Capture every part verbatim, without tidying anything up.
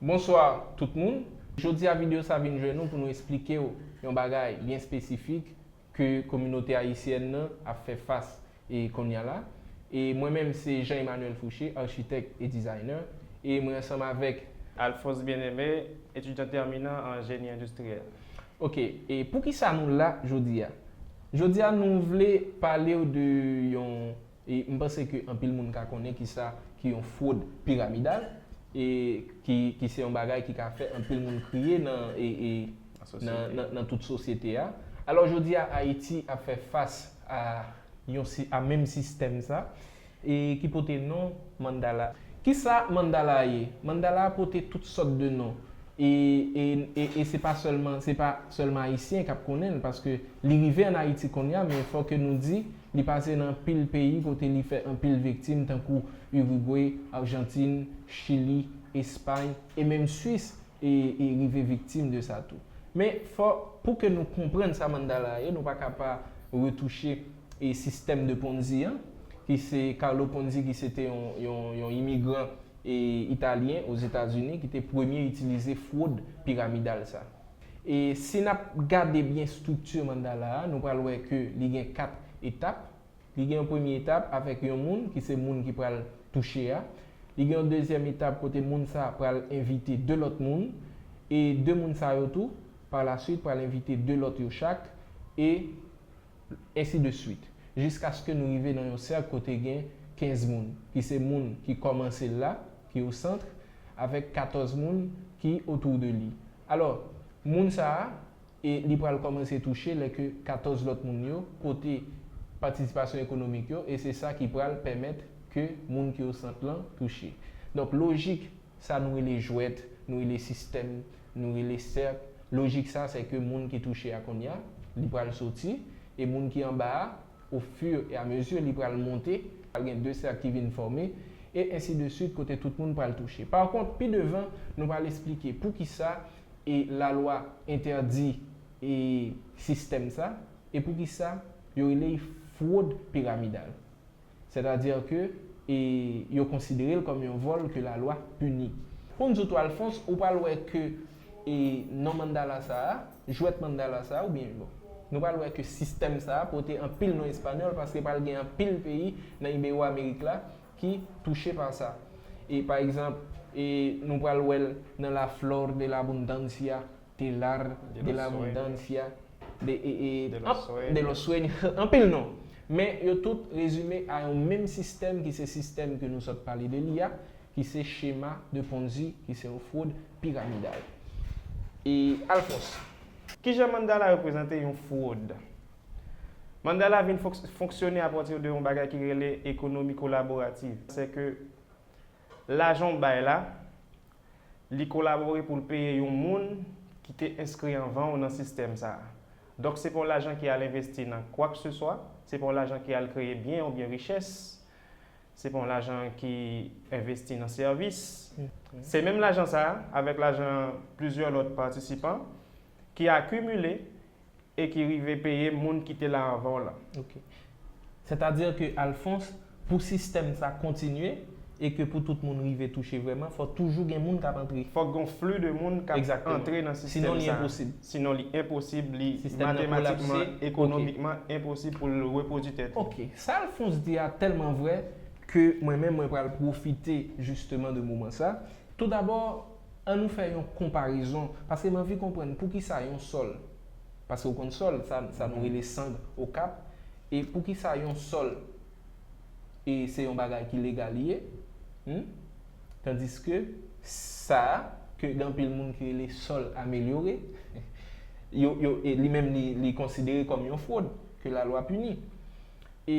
Bonswa tout moun. Jodi a videyo sa vin jwenn nou pou nou esplike w yon bagay byen espesifik ke kominote ayisyèn nan ap fè fas e kounye a la. E mwen menm se Jean Emmanuel Fouché, architect e designer, e mwen ansanm avèk Alphonse Bien-Aimé, étudiant terminant en génie industriel. Ok, e poukisa nou la jodi a? Jodi a nou vle pale w de yon, e m panse ke anpil moun ka konnen kisa ki yon fwod piramidal, e ki, ki se yon bagay ki ka fè anpil moun kriye nan, e, e, nan, nan, nan tout sosyete a. Alò jodi a Ayiti ap fè fas a yon si, a menm sistèm sa, e ki pote non Mandala. Kisa Mandala ye? Mandala pote tout sòt de non. E, e, e, e se pa sèlman, se pa sèlman Ayisyen k ap konnen l, paske li rive ann Ayiti kounye a, men fò ke nou di, li pase nan anpil peyi kote li fè anpil viktim, tankou Irigwe, Ajantin, Chili, Espay, e menm Swis, e, e rive viktim de sa tou. Men fò, pou ke nou konprann sa Mandala ye, nou pa ka pa retouche e sistèm de Ponzi an, ki se Carlo Ponzi, ki se te yon, yon, yon imigran e italyen Ozetazini ki te premye itilize fwod piramidal sa. E si n ap gade byen estrikti Mandala a, nou pral wè ke li gen kat etap. Li gen yon premye etap avèk yon moun ki se moun ki pral touche a. Li gen yon dezyèm etap kote moun sa a pral envite de lòt moun. E de moun sa yo tou, pa la swit, pral envite de lòt yo chak. E ensi de swit. Jiskaske nou rive nan yon sèk kote gen kenz moun, ki se moun ki kòmanse l la, ki o sant, avèk katòz moun ki otou de li. Alò, moun sa a, e li pral kòmanse touche lè ke katòz lòt moun yo pote patisipasyon ekonomik yo, e se sa ki pral pèmèt ke moun ki o sant lan touche. Donk, lojik sa nou rele jwèt, nou rele sistèm, nou rele sèk. Lojik sa, se ke moun ki touche a kounye a, li pral soti, e moun ki anba a, au fur et à mesure, li pral monte, pral gen de sèk ki vin fòme, e ensi de swit, kote tout moun pral touche. Pa kont, pi devan, nou pral esplike poukisa e lalwa entèdi e sistèm sa, e poukisa yo rele l fwod piramidal. Sètadi ke, e, yo konsidere l kòm yon vòl ke lalwa pini. Pou n di w tou, Alphonse, ou pral wè ke, e, non Mandala sa a, jwèt Mandala sa a, oubyen, bon, nou pral wè ke sistèm sa a pote anpil non espanyòl, paske pral gen anpil peyi nan Ibero-Amerik la ki touche pa sa. E, pa egzanp, e, nou pral wè l nan la flor de la abundancia, telar de la abundancia, de, e, e, de los sueños, anpil non. Men yo tout rezime a yon menm sistèm ki se sistèm ke nou sot pale de li a, ki se chema de Ponzi, ki se yon fwod piramidal. E Alphonse. Kijan Mandala reprezante yon fwod? Mandala vin fonk-, fonksyone apati de yon bagay ki rele ekonomi kolaborativ. Se ke lajan w bay la, li kolabore pou l peye yon moun ki te enskri anvan w nan sistèm sa a. Donk, se pa yon lajan ki al envesti nan kwakeseswa, se pa yon lajan ki al kreye byen oubyen richès, se pa yon lajan ki envesti nan sèvis. Se menm lajan sa a, avèk lajan plizyè lòt patisipan, ki akimile e ki rive peye moun ki te la anvan w lan. Ok. Sètadi ke Alphonse, pou sistèm sa kontinye e ke pou tout moun rive touche vrèman, fò toujou gen moun k ap antre. Fòk gen yon fli de moun k ap antre nan sistèm sa. Sinon, li enposib. Sinon, li enposib, li matematikman, ekonomikman enposib pou l repwodui tèt li. Ok. Sa Alphonse di a tèlman vrè ke mwen menm, mwen pral pwofite jisteman de moman sa. Toudabò, ann nou fè yon konparezon, paske m anvi konprann poukisa yon sòl, paske w konn sòl, sa, sa nou rele sang Okap, e poukisa yon sòl, e se yon bagay ki legal li ye, hmm? Tandiske sa, ke gen anpil moun ki rele sòl amelyore, yo, yo, e li menm li, li konsidere kòm yon fwod, ke lalwa pini. E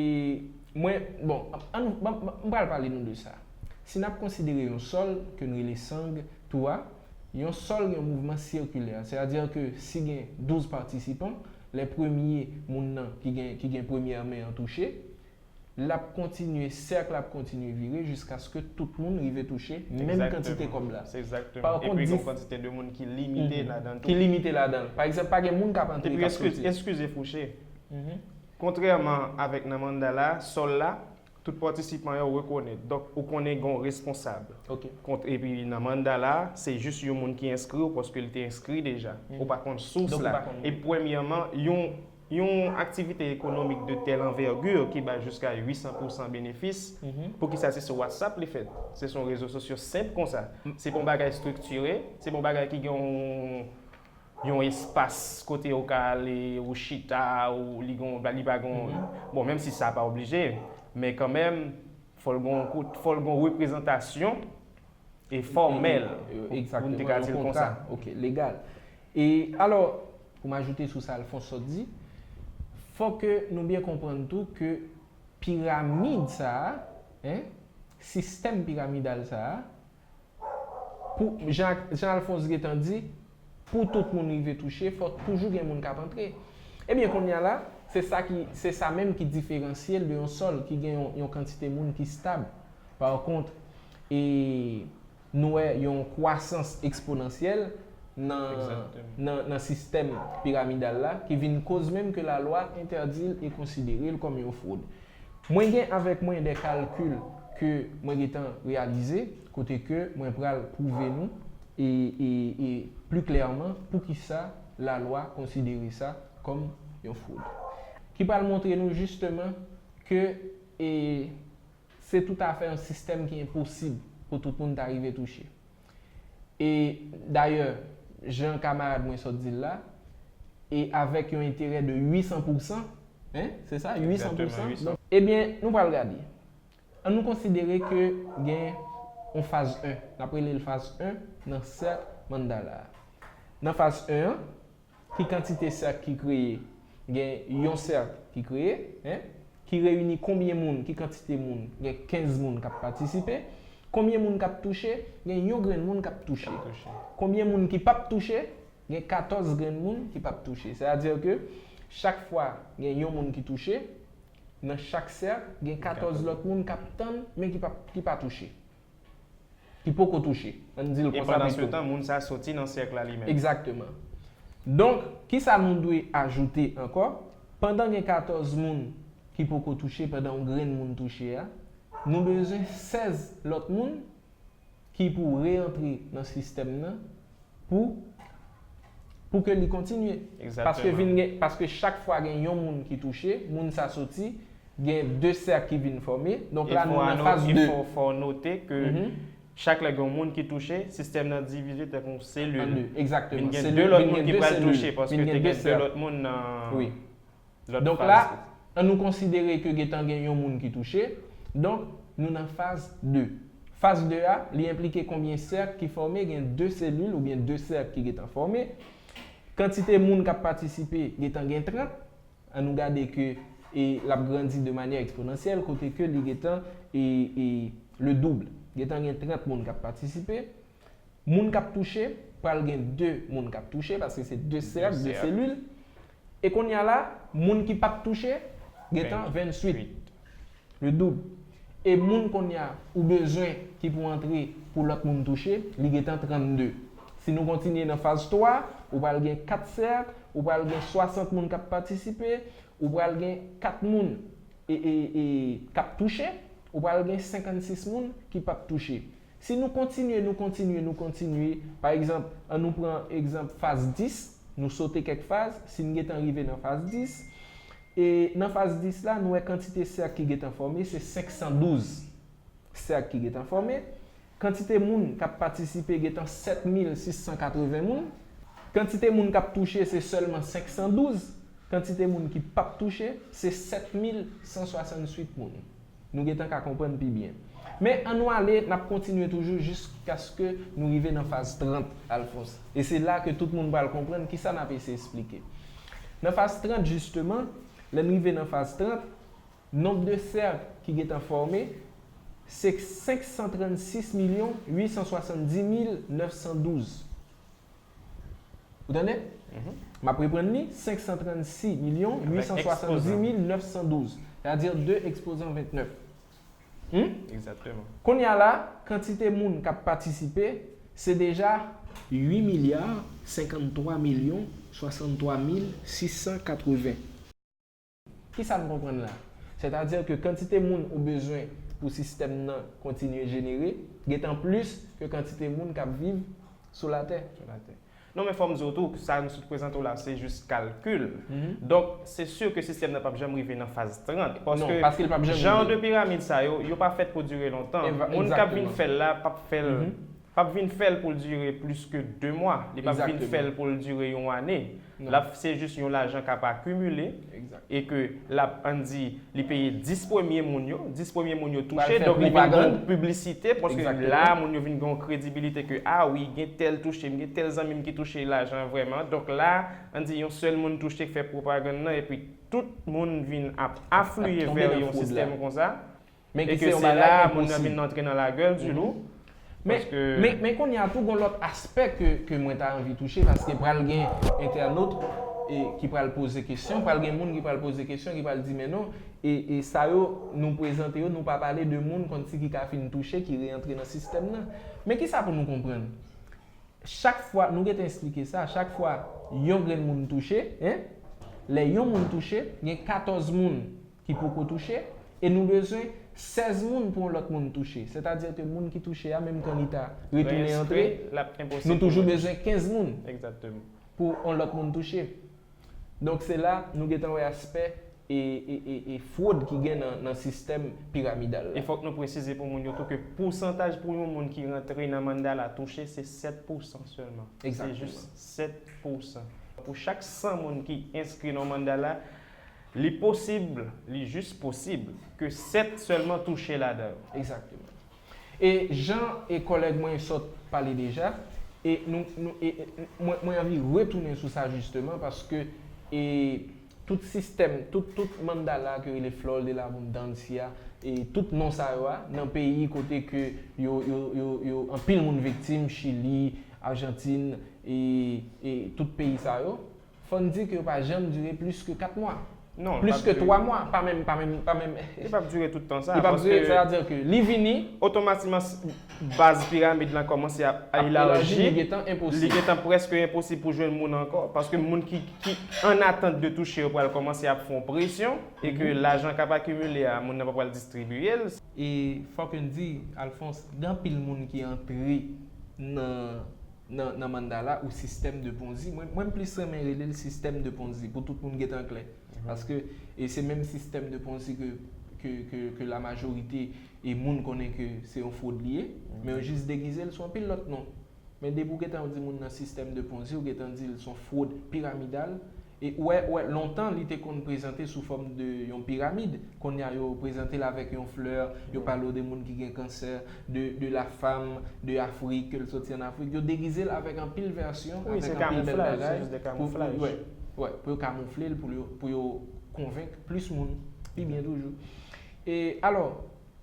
mwen, bon, ann, m, m, m pral pale nou de sa. Si n ap konsidere yon sòl ke n rele sang tou a, yon sòl gen yon mouvman sikilè. Sètadi ke si gen douz patisipan, lè premye moun nan ki gen, ki gen premyè men an touche, l ap kontinye, sèk la ap kontinye vire jiskaske tout moun rive touche menm kantite kòb la. Egzakteman. Se egzakteman. Epi gen yon kantite de moun ki limite ladan l tou. Ki limite ladan l. Pa egzanp, pa gen moun k ap antre, k ap soti. Epi, eskize, eskize, Fouché. Kontrèman avèk nan Mandala, sòl la, Tout patisipan yo rekonèt. Donk, ou konnen gen yon responsab. Ok. Kont, epi nan mandala, se jis yon moun ki enskri w paske li te enskri deja. Ou pa konn sous Donk, ou la. pa konn. E premyèman, yon, yon aktivite ekonomik de tèl anvègi ki bay jiska uit san pousan benefis, poukisa se sou WhatsApp li fèt? Se sou yon rezo sosyo senp konsa. Se pa yon bagay estriktire, se pa yon bagay ki gen yon yon espas kote ou ka ale, ou chita, ou li gon, li pa gon, bon, menm si sa pa oblije, men kanmenm, fò l gon kout, fò l gon reprezantasyon e fòmèl, pou n te ka di l konsa. Ok, legal. E alò, pou m ajoute sou sa Alphonse sot di, fò ke nou byen konprann tou ke piramid sa a, hein, sistèm piramidal sa a, pou, jan, jan Alphonse gentan di, pou tout moun rive touche, fò toujou gen moun k ap antre. Ebyen, kounye a la, se sa ki, se sa menm ki diferansye l de yon sòl ki gen yon, yon kantite moun ki stab. Pa kont, e, nou wè yon kwasans eksponansyèl nan, nan, nan sistèm piramidal la, ki vin koz menm ke lalwa entèdi l e konsidere l kòm yon fwod. Mwen gen avèk mwen de kalkil ke mwen gentan reyalize, kote ke mwen pral pwouve nou e, e, e pli klèman poukisa lalwa konsidere sa kòm yon fwod. Ki pral montre nou jisteman ke, e, se toutafè yon sistèm ki enposib pou tout moun ta rive touche. E dayè, jan kamarad mwen sot di l la, e avèk yon enterè de uit san pousan, hein, se sa, uit san pousan. Donk, ebyen, nou pral gade. An nou konsidere ke gen yon faz en, n ap rele l faz en nan sèk mandala a. Nan faz en an, ki kantite sèk ki kreye? Gen yon sèk ki kreye, hein, ki reyini konbyen moun, ki kantite moun? Gen kenz moun k ap patisipe. Konbyen moun k ap touche? Gen yon grenn moun k ap touche. Konbyen moun ki p ap touche? Gen katòz grenn moun ki p ap touche. Sètadi ke chak fwa gen yon moun ki touche, nan chak sèk, gen katòz lòt moun k ap tann, men ki pa, ki pa touche. Ki poko touche. Ann di l konsa pito. E pandan se tan, moun sa soti nan sèk la li menm. Egzakteman. Donk, kisa nou dwe ajoute ankò? Pandan gen katòz moun ki poko touche, pandan yon grenn moun touche a, nou bezwen sèz lòt moun ki pou reyantre nan sistèm nan pou, pou ke li kontinye. Paske vin gen, paske chak fwa gen yon moun ki touche, moun sa soti, gen de sèk ki vin fòme. Donk la, nou nan faz de. E fò, fò note ke chak lè gen yon moun ki touche, sistèm nan divize tankou yon selil. An de, egzakteman. Vin gen de lòt moun ki pral touche, paske te gen de lòt moun nan lòt faz. Donk la, an nou konsidere ke gentan gen yon moun ki touche. Donk, nou nan faz de. Faz de a, li enplike konbyen sèk ki fòme, gen de selil oubyen de sèk ki gentan fòme. Kantite moun k ap patisipe gentan gen trant. An nou gade ke, e, l ap grandi de manyè eksponansyèl, kote ke li gentan, e, e, le double. Gentan gen trant moun k ap patisipe. Moun k ap touche, pral gen de moun k ap touche, paske se de sèk, de selil. E kounye a la, moun ki p ap touche, gentan venntuit. Le double. E moun kounye a ou bezwen ki pou antre pou lòt moun touche, li gentan trannde. Si nou kontinye nan faz twa, ou pral gen kat sèk, ou pral gen swasant moun k ap patisipe, ou pral gen kat moun e, e, e, k ap touche, ou pral gen senkannsis moun ki p ap touche. Si nou kontinye, nou kontinye, nou kontinye, pa egzanp, an nou pran egzanp faz dis, nou sote kèk faz, si n gentan rive nan faz dis, e nan faz dis la, nou wè kantite sèk ki gentan fòme, se senk san douz sèk ki gentan fòme. Kantite moun k ap patisipe gentan sèt mil sis san katreven moun. Kantite moun k ap touche, se sèlman senk san douz. Kantite moun ki p ap touche, se sèt mil san swasanntuit moun. Nou gentan ka konprann pi byen. Men, an nou ale, n ap kontinye toujou jiskaske nou rive nan faz trant, Alphonse. E se la ke tout moun pral konprann kisa n ap eseye esplike. Nan faz trant, jisteman, lè n rive nan faz trant, nonb de sèk ki gentan fòme, se senk san trannsis milyon uit san swasanndis mil nèf san douz. Ou tande? M ap reprann li, senk san trannsis milyon uit san swasanndis mil nèf san douz. Sètadi de ekspozan ventnèf. Hmm? Egzakteman. Kounye a la, kantite moun k ap patisipe, se deja uit milya senkanntwa milyon swasanntwa mil sis san katreven. Kisa n konprann la? Sètadi ke kantite moun ou bezwen pou sistèm nan kontinye jenere gentan plis ke kantite moun k ap viv sou latè. Sou latè. Non, men fò m di w tou, sa m sot prezante w la, se jis kalkil. Donk, se si ke sistèm nan p ap janm rive nan faz trant. Paske jan de piramid sa yo, yo pa fèt pou dire lontan. Moun k ap vin fè l la p ap fè l p ap vin fè l pou l dire plis ke de mwa. Li p ap vin fè l pou l dire yon ane. L ap, se jis yon lajan k ap akimile e ke l ap, ann di, li peye dis premye moun yo, dis premye moun yo touche, donk li vin gen yon piblisite, paske la, moun yo vin gen yon kredibilite ke, a wi, gen tèl touche m, gen tèl zanmi m ki touche lajan vrèman. Donk la, ann di, yon sèl moun touche k fè pwopagann nan, epi tout moun vin ap afliye vè yon sistèm konsa. Men ki se yon bagay enposib. Moun nan vin antre nan lagèl di lou. Men, men, men kounye a tou, gon lòt aspè ke, ke mwen ta anvi touche, paske pral gen entènot e, ki pral poze kesyon, pral gen moun ki pral poze kesyon, ki pral di, men non, e, e sa yo, nou prezante yo, nou pa pale de moun kòmsi ki ka fin touche, ki reantre nan sistèm nan. Men ki sa pou nou konprann? Chak fwa, nou gentan eksplike sa, chak fwa yon grenn moun touche, en, lè yon moun touche, gen katòz moun ki poko touche, e nou bezwen sèz moun pou yon lòt moun touche. Sètadi ke moun ki touche a, menm kan li ta retounen antre, nou toujou bezwen kenz moun pou yon lòt moun touche. Donk, se la nou gentan wè aspè e, e, e, e fwod ki gen nan, nan sistèm piramidal la. E fòk nou presize pou moun yo tou ke pousantaj pou yon moun ki rantre nan mandala touche, se sèt pousan sèlman. Se jis sèt pousan. Pou chak san moun ki enskri nan mandala, li posib, li jis posib, ke sèt sèlman touche ladan yo. Egzakteman. E jan e kòlèg mwen sot pale deja, e nou, nou, e, e, mwen, mwen anvi retounen sou sa jisteman, paske, e, tout sistèm, tout, tout mandala ke rele flor de la abundancia, e tout non sa yo a, nan peyi kote ke yo, yo, yo, yo, anpil moun viktim, Chili, Ajantin, e, e tout peyi sa yo, fò n di ke yo pa janm dire plis ke kat mwa. Non, plis ke twa mwa, pa menm, pa menm, pa menm. Li p ap dire tout tan sa, paske sètadi ke li vini, otomatikman, baz piramid lan kòmanse ap elaji, li gentan enposib. Li gentan prèske enposib pou jwenn moun ankò, paske moun ki, ki an atant de touche yo pral kòmanse ap fè yon presyon, e ke lajan k ap akimile a, moun nan pa pral distribiye l. E fòk n di, Alphonse, gen anpil moun ki antre nan, nan, nan mandala ou sistèm de Ponzi. Mwen, mwen m plis renmen rele l sistèm de Ponzi, pou tout moun gentan klè. Paske, e se menm sistèm de Ponzi ke, ke, ke, ke la majorite e moun konnen ke se yon fwod li ye, men yo jis degize l sou anpil lòt non. Men depi w gentan di moun nan sistèm de Ponzi, w gentan di l se yon fwod piramidal. E w wè, w wè, lontan li te konn prezante sou fòm de yon piramid. Kounye a, yo prezante l avèk yon flè, yo pale w de moun ki gen kansè, de, de la femme de Afrik, ke l soti ann Afrik. Yo degize l avèk anpil vèsyon, avèk anpil bèl bagay. Pou, pou, wè, wè, pou yo kamoufle l, pou yo, pou yo konvenk plis moun, pi byen toujou. E alò,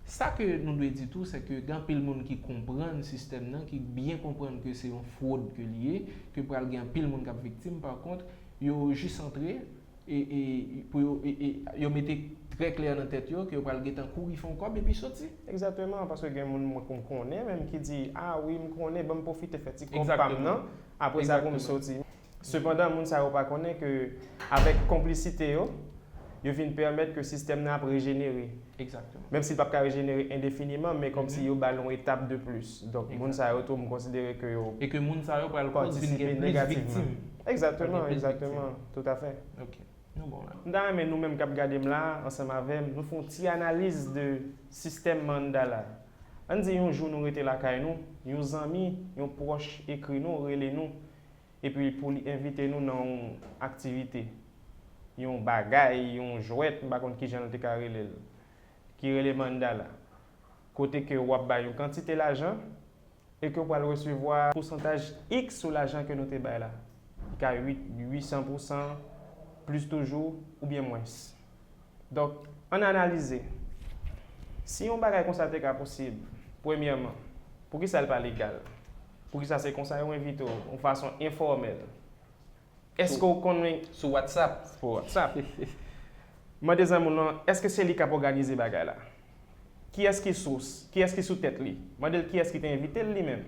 sa ke nou dwe di tou, se ke gen anpil moun ki konprann sistèm nan, ki byen konprann ke se yon fwod ke li ye, ke pral gen anpil moun k ap viktim. Pa kont, yo jis antre, e, e, pou yo, e, e, yo mete trè klè nan tèt yo ke yo pral gentan kouri fè yon kòb epi soti. Egzakteman, paske gen moun mwen, m konnen menm ki di, a wi, m konnen, ban m pwofite fè ti kòb pa m nan, apre sa pou m soti. Sepandan, moun sa yo pa konnen ke avèk konplisite yo, yo vin pèmèt ke sistèm nan ap rejenere. Egzakteman. Menm si l p ap ka rejenere endefiniman, men kòmsi yo ba l yon etap de plis. Donk, moun sa yo tou, m konsidere ke yo patisipe negativman. E ke moun sa yo pral koz vin gen plis viktim. Egzakteman, egzakteman. Toutafè. Ok. Nou bon la. M ta renmen nou menm k ap gade m la, ansanm avè m, nou fè yon ti analiz de sistèm mandala. Ann di yon jou nou rete lakay nou, yon zanmi, yon pwòch ekri nou, rele nou, epi pou li envite nou nan yon aktivite, yon bagay, yon jwèt, m pa konn kijan l te ka rele l, ki rele mandala. Kote ke w ap bay yon kantite lajan e ke w pral resevwa pousantaj X sou lajan ke nou te bay la. Li ka uit, uit san pousan, plis toujou, oubyen mwens. Donk, ann analize. Si yon bagay konsa te ka posib, premyèman, poukisa l pa legal? Poukisa se konsa yo envite w, yon fason enfòmèl? Èske w konnen sou WhatsApp? Sou WhatsApp. Mande zanmi w lan, èske se li k ap òganize bagay la? Kiyès ki sous? Kiyès ki sou tèt li? Mande l kiyès ki te envite l li menm.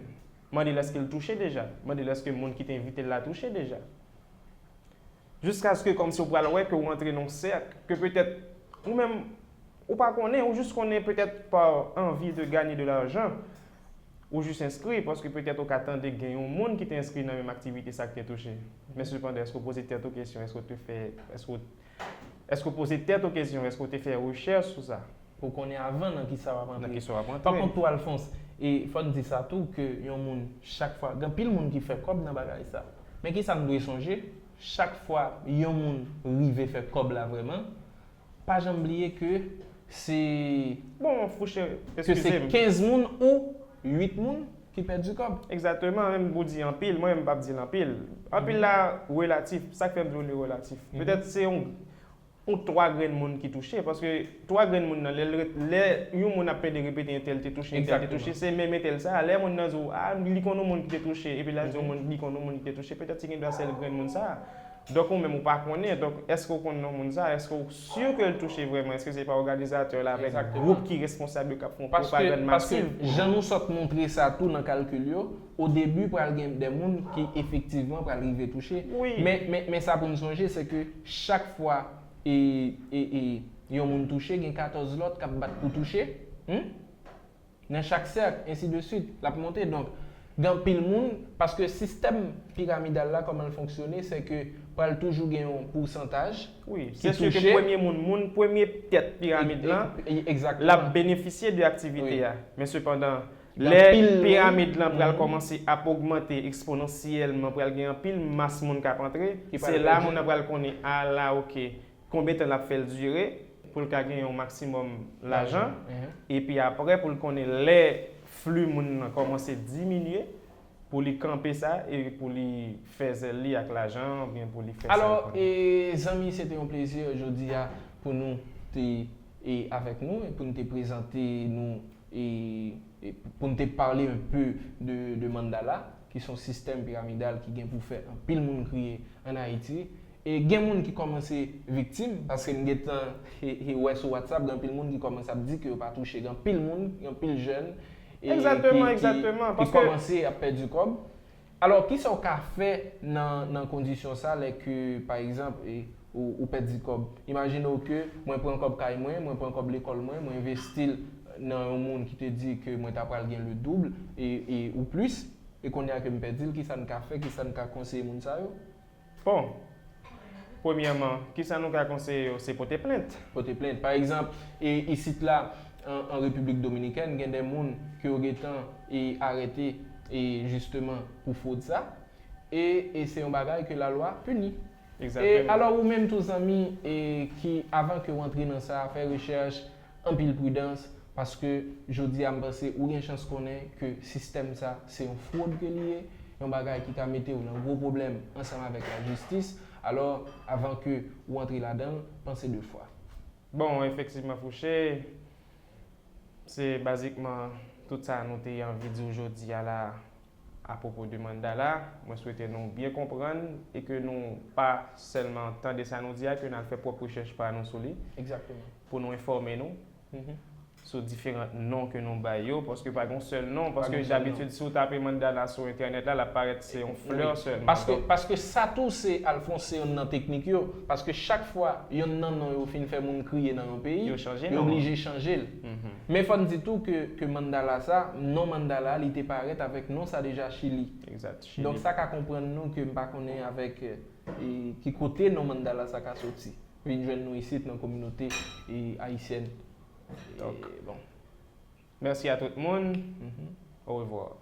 Mande l èske l touche deja. Mande l èske moun ki te envite l la touche deja. Jiskaske kòmsi w pral wè ke w antre nan yon sèk, ke petèt ou menm, Ou pa konnen, ou jis konnen petèt pa anvi de gagner de l'argent, ou jis enskri, paske petèt ou ka tande gen yon moun ki te enskri nan menm aktivite sa k te touche. Men sepandan, èske w poze tèt ou kesyon, èske w te fè, èske w, èske w poze tèt ou kesyon, èske w te fè rechèch sou sa? Pou konnen avan nan kisa w ap antre. Nan kisa w ap antre. Pa kont tou, Alphonse, e fò n di sa tou, ke yon moun, chak fwa, gen anpil moun ki fè kòb nan bagay sa. Men kisa n dwe sonje? Chak fwa yon moun rive fè kòb la vrèman, pa janm bliye ke se Bon, Fouche, ke se eskize m. Kenz moun ou uit moun ki pèdi kòb. Egzakteman, menm ou di anpil, mwen menm m p ap di l anpil. Anpil la relatif, sa k fè m di w li relatif. Petèt se yon, yon twa grenn moun ki touche, paske twa grenn moun nan, lè, lè yon moun ap pede repete entèl te touche, entèl te touche, se menm entèl sa a. Lè moun nan di w, a, li konn yon moun ki te touche, epi l al di yon moun, li konn yon moun ki te touche, petèt se gendwa sèl grenn moun sa a. Donk, ou menm ou pa konnen. Donk, èske w konn non moun sa? Èske w si ke l touche vrèman? Èske se pa òganizatè la avèk gwoup ki responsab yo k ap fè yon pwopagann masiv? Paske, paske jan nou sot montre sa tou nan kalkil yo, o debi pral gen de moun ki efektivman pral rive touche. Wi. Men, men, men sa pou n sonje, se ke chak fwa e, e, e, yon moun touche, gen katòz lòt k ap bat pou touche. Hmm? Nan chak sèk, ensi de swit, l ap monte. Donk, gen anpil moun, paske sistèm piramidal la, kòman l fonksyone, se ke pral toujou gen yon pousantaj ki touche. Wi, se si ke premye moun, moun, premye tèt piramid lan, l ap benefisye de aktivite a. Men sepandan, lè piramid lan pral kòmanse ap ogmante eksponansyèlman, pral gen anpil mas moun k ap antre, se la moun nan pral konnen, a la, oke, konbyen tan l ap fè l dire pou l ka gen yon maksimòm lajan, epi apre pou l konnen lè fli moun nan kòmanse diminye, pou li kanpe sa e pou li fè zèl li ak lajan an, oubyen pou li fè sa l konnen. Alò, e, zanmi, se te yon plezi jodi a pou nou te, e, avèk nou, e pou n te prezante nou e, e pou n te pale un peu de, de mandala, ki se yon sistèm piramidal ki gen pou fè anpil moun kriye ann Ayiti. E gen moun ki kòmanse viktim, paske m gentan, e, e, wè sou WhatsApp, gen anpil moun ki kòmanse ap di ke yo pa touche. Gen anpil moun, gen anpil jèn, e, ki, ki, ki kòmanse ap pèdi kòb. Alò, kisa w ka fè nan, nan kondisyon sa, lè ke, pa egzanp, e, ou, ou pèdi kòb? Imajine w ke mwen pran kòb kay mwen, mwen pran kòb lekòl mwen, mwen envesti l nan yon moun ki te di ke mwen ta pral gen le double e, e, ou plis, e kounye a ke m pèdi l, kisa n ka fè, kisa n ka konseye moun sa yo? Bon, premyèman, kisa nou ka konseye yo? Se pote plent. Pote plent. Pa egzanp, e, isit la, an, an Repiblik Dominikèn, gen de moun ke yo gentan, e, arete, e, jisteman pou fwod sa. E, e se yon bagay ke lalwa pini. E alò, ou menm tou, zanmi, e ki, avan ke w antre nan sa, fè rechèch, anpil pridans, paske jodi a, m panse ou gen chans konnen ke sistèm sa, se yon fwod ke li ye, yon bagay ki ka mete w nan gwo pwoblèm ansanm avèk lajistis. Alò, avan ke ou antre ladan l, panse de fwa. Bon, efektivman, Fouche, se bazikman tout sa nou te anvi di w jodi a la apwopo de mandala. Mwen swete nou byen konprann e ke nou pa sèlman tande sa nou di a, ke n al fè pwòp rechèch pa nou sou li. Egzakteman. Pou nou enfòme nou sou diferan non ke nou bay yo, paske pa gen yon sèl non, paske dabitid, si w tape mandala sou entènèt la, l ap parèt se yon flè sèlman. Paske, paske sa tou, se, Alphonse, se yonn nan teknik yo, paske chak fwa yonn nan non yo fin fè moun kriye nan yon peyi, yo oblije chanje l. Men fò n di tou ke, ke mandala sa, non mandala, li te parèt avèk non sa deja, Chili. Egzat, Chili. Donk sa ka konprann nou ke m pa konnen avèk, e, ki kote non mandala sa ka soti. Vin jwenn nou isit nan kominote, e, ayisyèn. Donk, e, bon. Mèsi a tout moun. Au revoir.